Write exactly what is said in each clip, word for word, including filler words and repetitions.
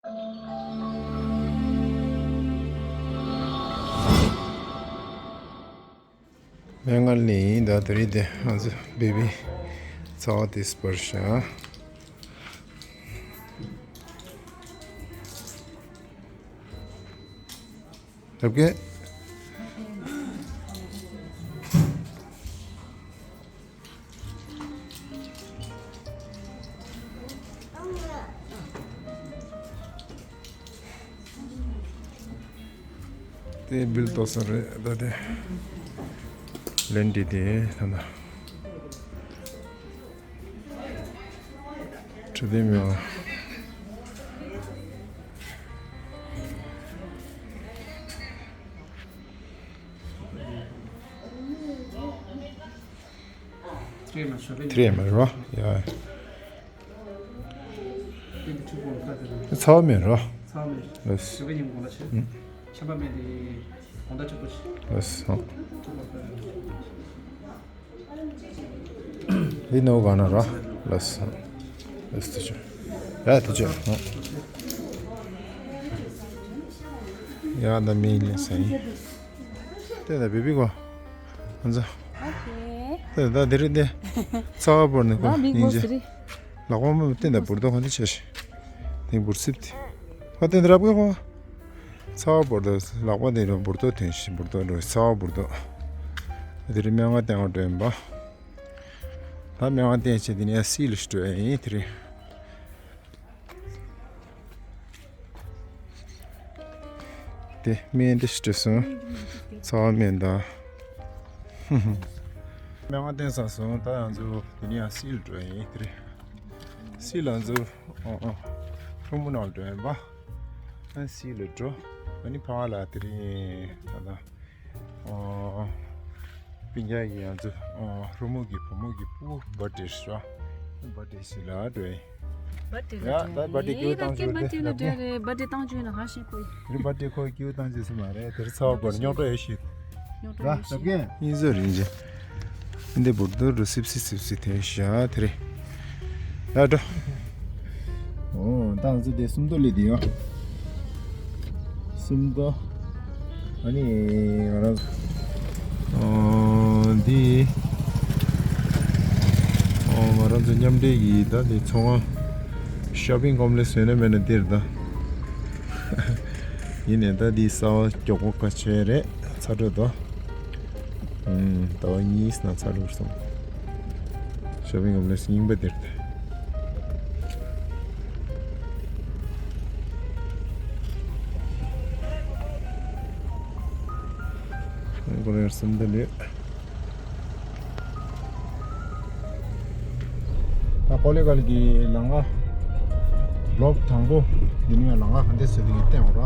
སྨན་ཁང་ལ་ཡིན་ད། དེ་རིང་དེ་ང་ཚོ་བེ་བི་ཚ་བ་དེ་སྤར་ཤག་རབ་རྒྱས། དེ་བིལ་ཏོ་སོང་རེད་ད། དེ་ལན་ཏི་དེ་ད་ན། ཁྲི་དེ་མི་འོང་། དེ་མ་རེད་པ། ཡ། ཚ་བ་སྨན་རེད་པ། ལགས། འདི་ནོར་ག་ན་ར། ལགས་སོ། ལགས་སོ། ཡ་ཐུགས་རྗེ་ཆེ། ཡ་ད་མི་ལས་ས་ཡིན། དེ་ད་བི་བི་གོ། ཨ་ཙི། དེ་ད་དེ་རེད་དེ། ཚ་བ་བོར་ནས་གོ། ཡིན་ཅེ། ལག་པ་མ་བསྟན་ད་འབུར་ཏོ་གང་དུ་ཆེ་ཞིག་དེ་འབུར་སིབ་དེ། ཧ་བསྟན་ད་རབ་གོ། ཚ་བ་བོར་ཏོ་ལག་པ་དེ་རུ་འབུར་ཏོ་ཐོན་ཞིང་འབུར་ཏོ་འགྲོ། ཚ་བ་འབུར་ཏོ། དེ་རིང་སྨན་ཁང་སྟེང་བ་འགྲོ་ཡིན་པ། ད་སྨན་ཁང་སྟེང་བྱས་དེ་ནས་སིལ་ལ་འགྲོ་ཡིན་དེ་རིང་། དེ་སྨན་དེ་ཞིག་སྤྲད་སོང་། ཚ་བ་སྨན་ད། སྨན་ཁང་སྟེང་ཚར་སོང་། ད་ང་ཚོ་དེ་ནས་སིལ་འགྲོ་ཡིན་དེ་རིང་། སིལ་ལ་ང་ཚོ་ཨོ་ཨོ་ཁྲོ་མོ་ནང་འགྲོ་ཡིན་པ། ཨ་སིལ་ལ་འགྲོ། ཨ་ནི་ཕ་ལ་དེ་རིང་ད་ད། ཨོ། སྤུན་ཀྱག་གི་ང་ཚོ་ཨོ་ཧྲུ་མོ་གི་བུ་མོ་གི་སྤུ་གུ་བར་ཐི་ཌེ་རེད་ཤག་བར་ཐི་ཌེ་ཞིག་ལ་འགྲོ་ཡིན། བར་ཐི་ཌེ་ཡ་ད་བར་ཐི་ཌེ་སྐྱིད་པོ་བཏང་ཆོག་རེད། བར་ཐི་ཌེ་བཏང་ཆོག་ཡིན་ན་ག་ཤེད་ཁོ་ཡིན། རི་བར་ཐི་ཌེ་ཁོ་སྐྱིད་པོ་བཏང་ཆོག་ས་མ་རེད། དེར་ཚ་བ་བར་རྙོག་དྲ་ཡོད་ཤིག་རྙོག་དྲ་ཡོད་ཤིག་ཡིན་ཟེར་རིན་ཆེན། འདི་འབུར་ཏོ་རུ་སིབ་སིབ་སིབ་སིབ་དེ་ཤ་དེ་རེད། ཡ་འགྲོ། ཨོ་ད་ང་ཚོ་དེ་སུམ་མདོ་སླེབས་དེ་ཡོད། སུམ་མདོ། ཨ་ནི་ང་རང་ཨོ་འདི་ཨོ་ང་རང་ཚོ་མཉམ་འབྲེལ་གྱི་ད་དེ་ཚོང་ཁང་ཤོ་པིང་ཀོམ་པི་ལེགས་སི་ཡོད་ན་མེད་ན་འདིར་ད། ཡིན་ནའི་ད་འདི་གསར་པ་མགྱོགས་པོ་ཁ་ཕྱེ་རེད། ཚ་དྲོད་དོ། ཨུམ། ཟླ་བ་གཉིས་ནང་ཚ་དྲོད་སོང་། ཤོ་པིང་ཀོམ་པི་ལེགས་སི་རྙིང་པ་འདིར་ད། ཁོ་རང་སུམ་མདོ་ལས། ད་ཀོ་ལེ་གལ་གྱི་ལམ་ཁ་ལོག་དང་པོ་འདི་ནས་ལམ་ཁ་ག་འདྲ་བཟོས་འདུག་བསྟན་འོ་ར།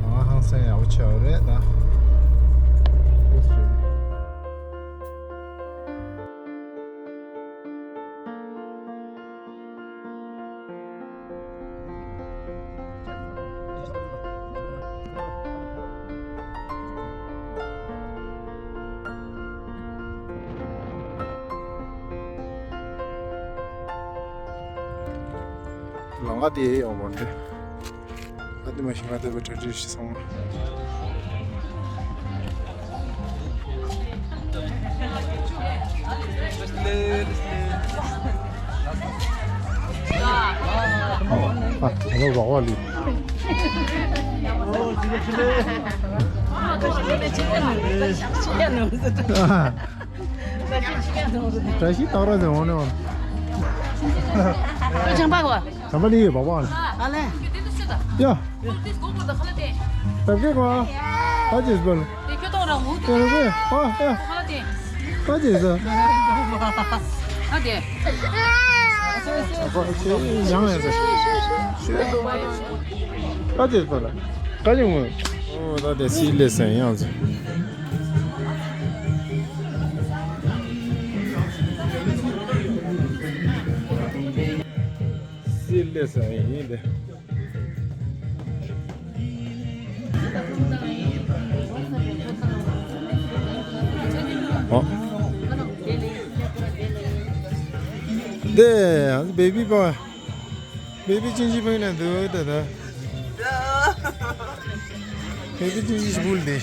ལམ་ཁ་ཧང་སང་ཡག་པོ་ཆགས་ཡོད་རེད་ད། ལམ་ཁ་དེ་ཡོང་བ་འདྲ། ཨ་དེ་མ་ཤི་ང་དེ་བ་གྲ་སྒྲིག་ཞིག་སོང་། ཨ་ད་ནོ་རོགས་པ་ལི། བཀྲ་ཤིས་སྟག་ར་ཟེར་འོང་ནས་འོང་། ཅང་པ་གོ། ཅང་པ་ལི་ཡོད་པ་བ། ཨ་ལེ། ཡ། ད་གེ་གོ། ད་ཅེས་པ་ལ། དེ་རེད་པས། ཨ་ཡ། ད་ཅེས་ཟེར། ཡང་ཡང་ཟེར། ད་ཅེས་པ་ལ། ད་ཅེས་ངོ་། ཨོ་ད་དེ་སི་ལེ་སན་ཡང་ཟེར། སི་ལེ་སན་ཡིན་དེ། ཨོ། དེ་བེ་བི་པ། བེ་བི་ཅིན་ཅི་ཕན་ན་འདུག་ད་ད། བེ་བི་ཅིན་ཅི་ཞིག་བུལ་དེ།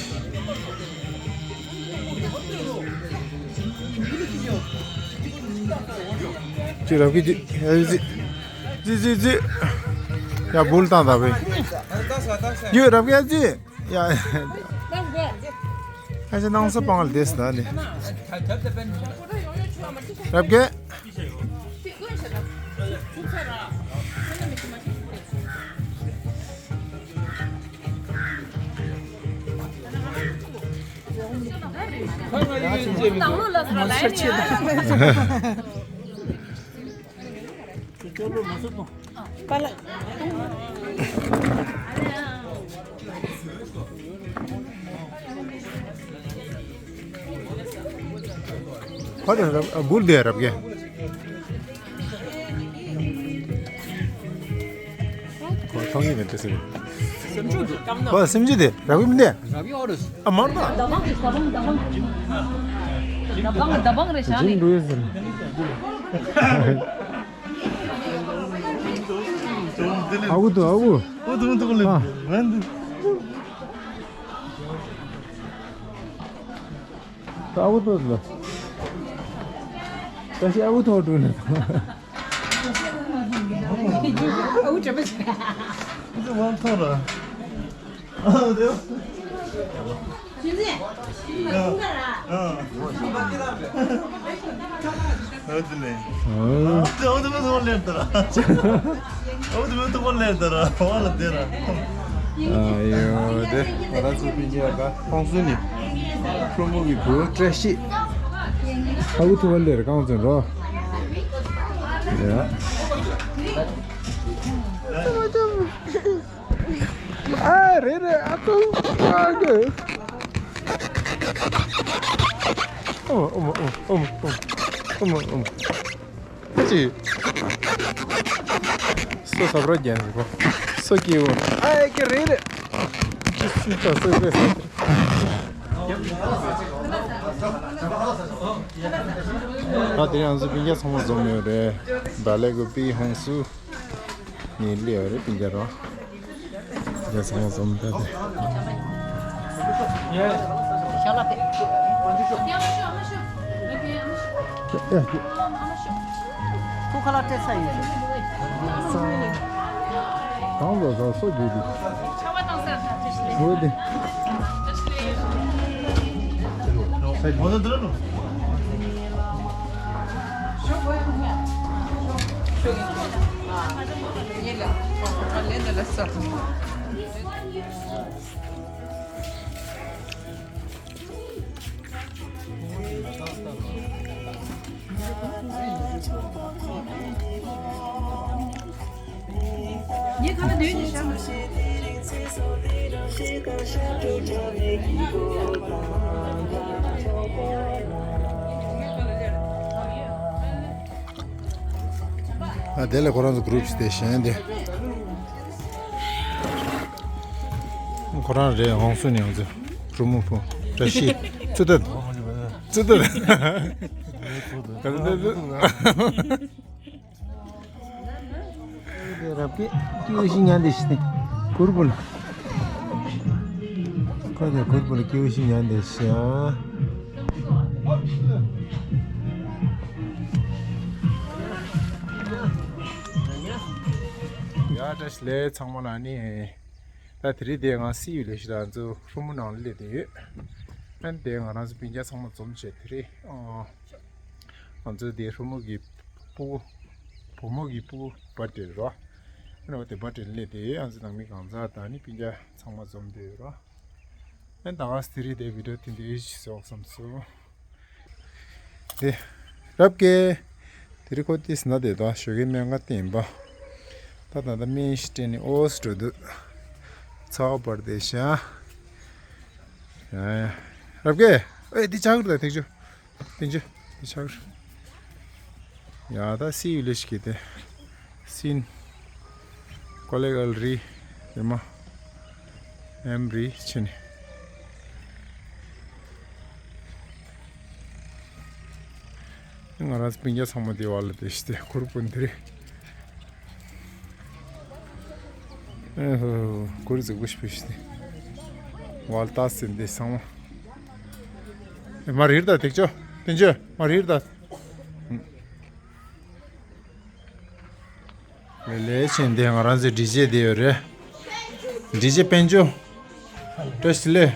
ཅི་རབ་ཀྱི་ཅི་ཨེ་ཅི་ཅི་ཅི་ཅི། ཡ་བུལ་བཏང་ད་བེ། ཡོད་རབ་ཀྱི་ཅི། ཡ། ཨ་ཅེ་ནང་ས་སྤང་ལ་དེ་སི་ད་ནི། རབ་ཀྱི། ཁོ་དང་རབ་བུལ་དེ་རབ་ཀྱི། ཁོ་མཐོང་ཡི་མེད་དེ་ཟེར། སེམས་ཆུང་འདུག་གམ་ན། ཁོ་སེམས་ཆུང་དེ་རབ་ཀྱི་མིན་དེ། རབ་ཀྱི་ཨོ་རེད། ཨ་མར་ད། ད་བང་གི་ད་བང་ད་བང་། ད་བང་ད་བང་རེད་ཤག་ནི། ཨ་ཁུ་དུ་ཨ་ཁུ། ཨོ་དུ་དུ་ལེ། ཨ། ཝན་དུ། ཨ་ཁུ་དུ་ལ། ད་ཤི་ཨ་ཁུ་དུ་དུ་ལ། ཨ་ཁུ་དྲན་པ་བྱེད། ཨ་ཁུ་དུ་ཝན་ཐོ་ར། ཨ་དེ། ཨ། ཨ། ཨ་དེ་ནས། ཨ། ཨ་དེ་མོ་ཐོག་ལེན་ད་ར། ཨ་དེ་མོ་ཐོག་ལེན་ད་ར། ཨ་ལ་དེ་ར། ཨ་ཡོ་དེ། ང་རང་ཚོ་སྤུན་ཀྱག་ག་ཁོང་ཚོ་ནི་ཁྲོ་མོ་གི་བུ་བཀྲ་ཤིས། ཨ་ཁུ་ཐུ་བ་ལེར་རྐང་ཚོན་རོ། ཡ། ཨ་རེ་རེ་ཨ་ཁུ་ཨ་ཁུ། ཨོ་མ་ཨོ་མ་ཨོ་མ་ཨོ་མ་ཨོ་མ། ཅི། སོ་སབ་ར་རྒྱན་ཟེར་གོ། སོ་སྐྱེ་བོ། ཨ་ཨེ་ཀེ་རེ་རེ། ཅི་སུ་ཙ་སོ་རེ་ཟེར། ད་དེ་རིང་ང་ཚོ་སྤུན་ཀྱག་ཚང་མ་འཛོམས་ཡོད་རེད། བ་ལེ་གོ་པི་ཧོང་སུ། ནི་ལེ་ཡོད་རེད་སྤུན་ཀྱག་རོ། རྒྱ་ཚང་མ་འཛོམས་ད་དེ། ཁུ་ཁ་ལག་སྤྲད་ས་ཡིན། གང་ལོ་ཟ་སོ་རྒྱུ་དེ། འོ་དེ། ཨ་དེ་ལས་ཁོ་རང་ཚོ་གུ་རུབ་ཞིག་དེ་གཞན་དེ། ཁོ་རང་རེད། ཧོང་སུ་ནས་ང་ཚོ་གྲུ་མོ་ཕུ་བཀྲ་ཤིས་ཙི་ཏ་ཙི་ཏ། རབ་ཀྱི་ཀྱི་ཤི་ཉན་དེ་ཤི་ནི་གུར་པོ་ལ། ཁོ་དེ་གུར་པོ་ལ་ཀྱི་ཤི་ཉན་དེ་ཤི་ཨ། ཡ་བཀྲ་ཤིས་བདེ་ལེགས་ཚང་མ་ལ་ནི། ད་དེ་རིང་དེ་ང་སི་ཡུ་ལེ་ཤི་ལ་ང་ཚོ་ཧྲོ་མོ་ནང་ལ་སླེབས་བསྡད་ཡོད། ཨ་ནི་དེ་ང་རང་ཚོ་སྤུན་ཀྱག་ཚང་མ་འཛོམས་བྱས་དེ་རིང་ཨ། ང་ཚོ་དེ་ཧྲོ་མོ་གི་སྤུ་གུ། བུ་མོ་གི་སྤུ་གུ་བར་ཐི་ཌེ་རེད་རོ། ཨ་ནི་འོ་དེ་བར་ཐི་ཌེ་སླེབས་བསྡད་ཡོད། ང་ཚོ་ནང་མི་གང་ཟག་དང་ནི་སྤུན་ཀྱག་ཚང་མ་འཛོམས་བསྡད་ཡོད་རོ། ཨེ་ད་ག་སི་དེ་རིང་དེ་བི་ཌི་ཡོ་དེ་འདྲའི་ཞིག་བཟོ་བསམ་སོང་། དེ་རབ་ཀྱི། དེ་རིང་ཁོ་ཏིས་ན་དེ་དང་ཞོགས་ཀའི་སྨན་ཁང་བསྟན་པ། ད་ད་ད་སྨན་ཞིག་སྤྲད་ནས་ཨོ་སི་འགྲོ་འདུག་ཚ་བ་འབར་བསྡད་ཤག་ཡ་ཡ། རབ་ཀྱི། ཨེ་འདི་ཆག་གི་རེད་ད་ཐེག་ཆུ། ཏིང་ཅི། འདི་ཆག་གི་རེད། ཡ་ད་སི་ཡུ་ལེ་ཤི་གི་དེ། སིན། ཀོ་ལེ་གལ་རི། ཡ་མ། ཨེམ་རི་ཕྱི་ནས། ང་རང་སྤུན་ཀྱག་ཚང་མ་དེ་བ་ལ་དེ་ཤི་དེ་ཁུར་པོ་འདི་རེད། ཨེ་ཧོ། གུར་རྫིག་པོ་ཞིག་ཕུད་ཤིག་སྟེ། ཝལ་ཏཱ་ཟེར་འདི་ཚང་མ། ཨེ་མ་རིར་ད་དེག་ཅོ། དཔལ་འབྱོར་མ་རིར་ད། ལེ་ལེ་ཆེན་འདི་ང་རང་ཚོའི་ཌི་ཇེ་འདི་ཡོད་རེད། ཌི་ཇེ་དཔལ་འབྱོར། བཀྲ་ཤིས་བདེ་ལེགས།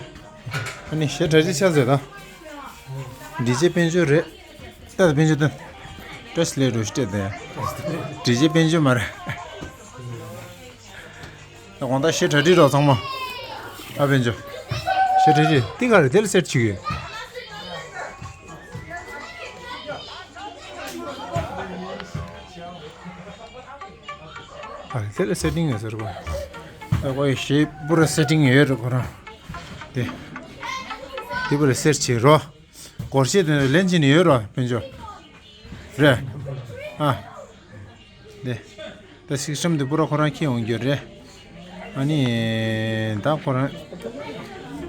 ཨ་ནི་གཞས་གྲ་སྒྲིག་ཆགས་ཟེར་ད། ཌི་ཇེ་དཔལ་འབྱོར་རེད། ལྟ་ད་དཔལ་འབྱོར་ལྟ། བཀྲ་ཤིས་བདེ་ལེགས་འགྲོ་ཤི་སྤྲད་དེ། ཌི་ཇེ་དཔལ་འབྱོར་མ་རེད། དགོང་དག་གཞས་གྲ་སྒྲིག་རོགས་ཚང་མ། ཨ་དཔལ་འབྱོར། གཞས་གྲ་སྒྲིག་འདི་ག་རེ་དེ་ལ་སེར་ཆུ་ཡོད། ཨ་དེ་ལ་སེ་ཊིང་ཡོད་ཟེར་གོ། ཨ་ཁོ་ཡི་གཞས་པུ་ར་སེ་ཊིང་ཡོད་རེད་ཁོ་རང་། དེ། དེ་པུ་ར་སེར་ཆུ་རོ། སྒོར་གཞས་དེ་ལེན་བྱིན་ནས་ཡོད་རོ་དཔལ་འབྱོར། རེད། ཨ། དེ། ད་སིག་སི་ཊམ་དེ་པུ་ར་ཁོ་རང་ཁྱེར་ཡོང་རྒྱུ་རེད། ཨ་ནི། ད་ཁོ་རང་།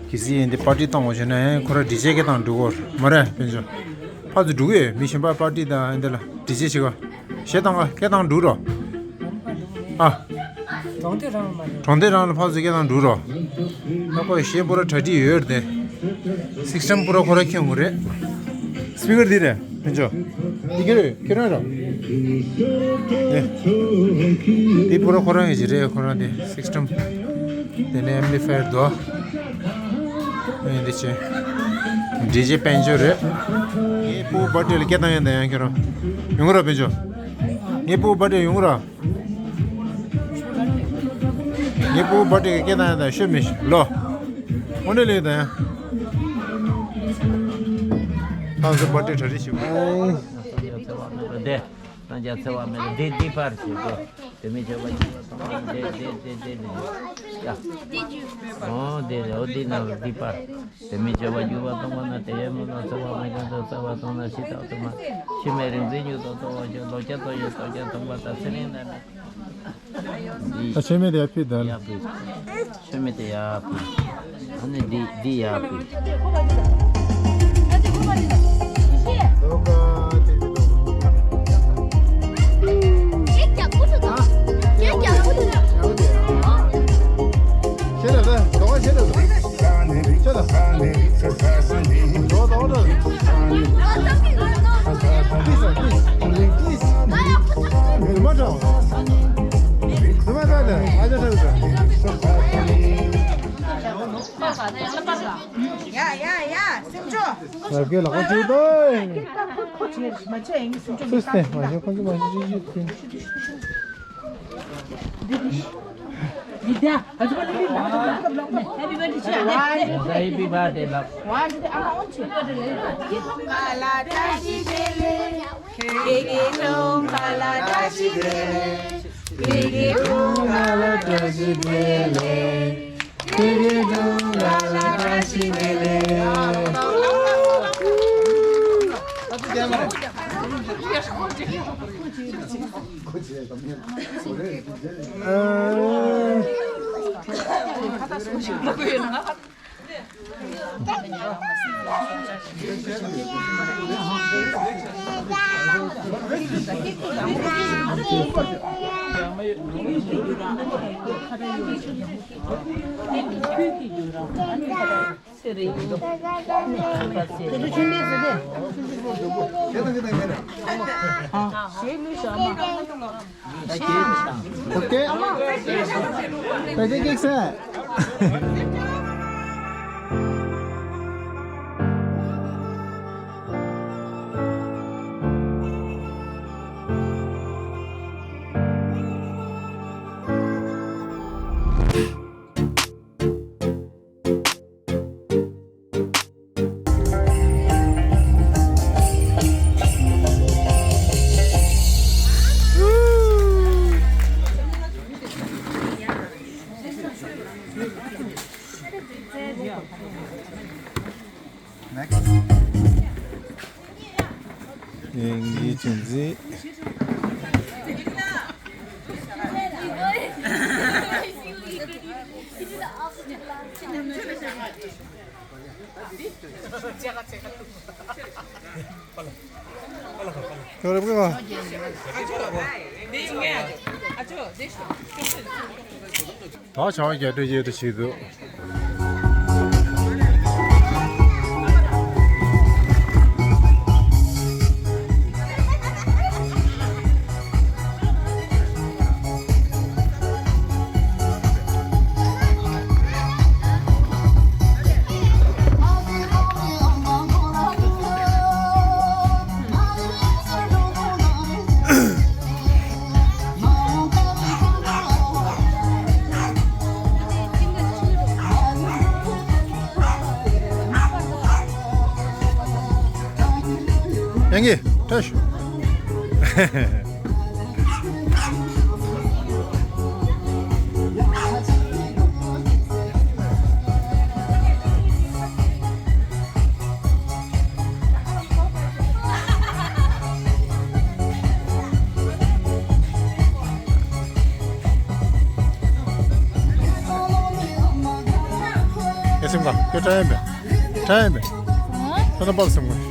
གི་སི་ཡིན་དེ་པར་ཊི་བཏང་བ་བྱས་ན་ཁོ་རང་ཌི་ཇེ་སྐད་བཏང་འགྲོ་གོ་མ་རེད་དཔལ་འབྱོར། ཕར་ཚུར་འགྲོ་གི་ཡོད་མི་གཞན་པ་པར་ཊི་དང་འདི་ལ་ཌི་ཇེ་བྱེད་ག་གཞས་བཏང་ག་སྐད་བཏང་འགྲོ་རོ། ཨ། གྲོང་སྡེ་རང་ལ་མ་རེད། གྲོང་སྡེ་རང་ལ་ཕར་ཚུར་སྐད་བཏང་འགྲོ་རོ། ཨ་ཁོ་གཞས་པུ་ར་གྲ་སྒྲིག་ཡོད་རེད་དེ། སིག་སི་ཊམ་པུ་ར་ཁོ་རང་ཁྱེར་ཡོང་གི་རེད། སི་པི་ཀར་འདི་རེད། དཔལ་འབྱོར། འདི་ཁྱེར་ཡོད་ཁྱེར་རང་ར། དེ། དེ་པུ་ར་ཁོ་རང་ཡོད་ཀྱི་རེད་ཁོ་རང་དེ་སིག་སི་ཊམ། དེ་ནས་ཨེམ་པི་ལི་ཕ་ཡར་དོ། ཨེ་འདི་ཆེ། ཌི་ཇེ་དཔལ་འབྱོར་རེད། ངའི་སྤུ་གུ་བར་ཐི་ཌེ་ལ་སྐད་བཏང་ཡོང་དང་ཡང་ཁྱེར་རང་། ཡོང་གི་ར་དཔལ་འབྱོར། ངའི་སྤུ་གུ་བར་ཐི་ཌེ་ཡོང་གི་ར། ངའི་སྤུ་གུ་བར་ཐི་ཌེ་གི་སྐད་བཏང་ཡོང་དང་ཤོད་མི་ཤོད་ལོ། དངོས་གནས་ལོས་དང་། ཁམས་སུ་བར་ཐི་ཌེ་གྲ་སྒྲིག་ཞུ། བདེ། སངས་རྒྱས་འཚེ་བ་མེད་ལ་བདེ་བདེ་བར་ཞེས་སོ། དེ་མི་བྱ་བ་བྱིས་པ་ཚང་མ་བདེ་བདེ་བདེ་བདེ་ལ་ཡ། འོ་བདེ་འོ་བདེ་ན་བདེ་བར། དེ་མི་བྱ་བ་བྱིས་པ་ཚང་མ་ན་དེ་ཡ་མི་ལ་འཚེ་བ་མེད་ཀྱང་དུ་འཚེ་བ་ཚང་མ་ཤི་དང་དུ་མ་ཤི་མེད་རིག་འཛིན་ཉིད་དུ་རྟོགས་པར་བྱ། ལོ་བརྒྱ་ཐོག་ཡོད་ལོ་བརྒྱ་ཐོག་པ་དང་ཚེ་རིང་ནས་མེད། ད་ཆོས་མེད་དེ་ཡར་ཕུད་དང་། ཡར་ཕུད། ཆོས་མེད་དེ་ཡར་ཕུད། ཨ་ནི་འདི་འདི་ཡར་ཕུད། ཡ་ཡ་ཡ་སེམས་ཆོག་ལབ་ཀྱི་ལག་པ་བཅུག་དོ། མ་ཆེ་ཡིན་སེམས་ཆོག་སུས་ཏེ་མ་ཤེས་ཁོང་ཚོ་མ་ཤེས་ཤེས་ཤེས། Happy birthday to you. Happy birthday, love. Next. ཡིན་གྱི་ཅུང་ཟིག་ཁྱོད་རབ་གི་བ། ཨ་ཅོ། ད་བྱ་བ་རྒྱ་སྤྲོད་ཡོད་དུ་བྱེད་འདུག་ཡང་གི་ཐོས། ཨེ་སེམས་ཀ་ཁྱོད་ཀྲ་ཡིན་པས། ཀྲ་ཡིན་པས། ཁྱོད་ན་པག་སེམས་ཀ།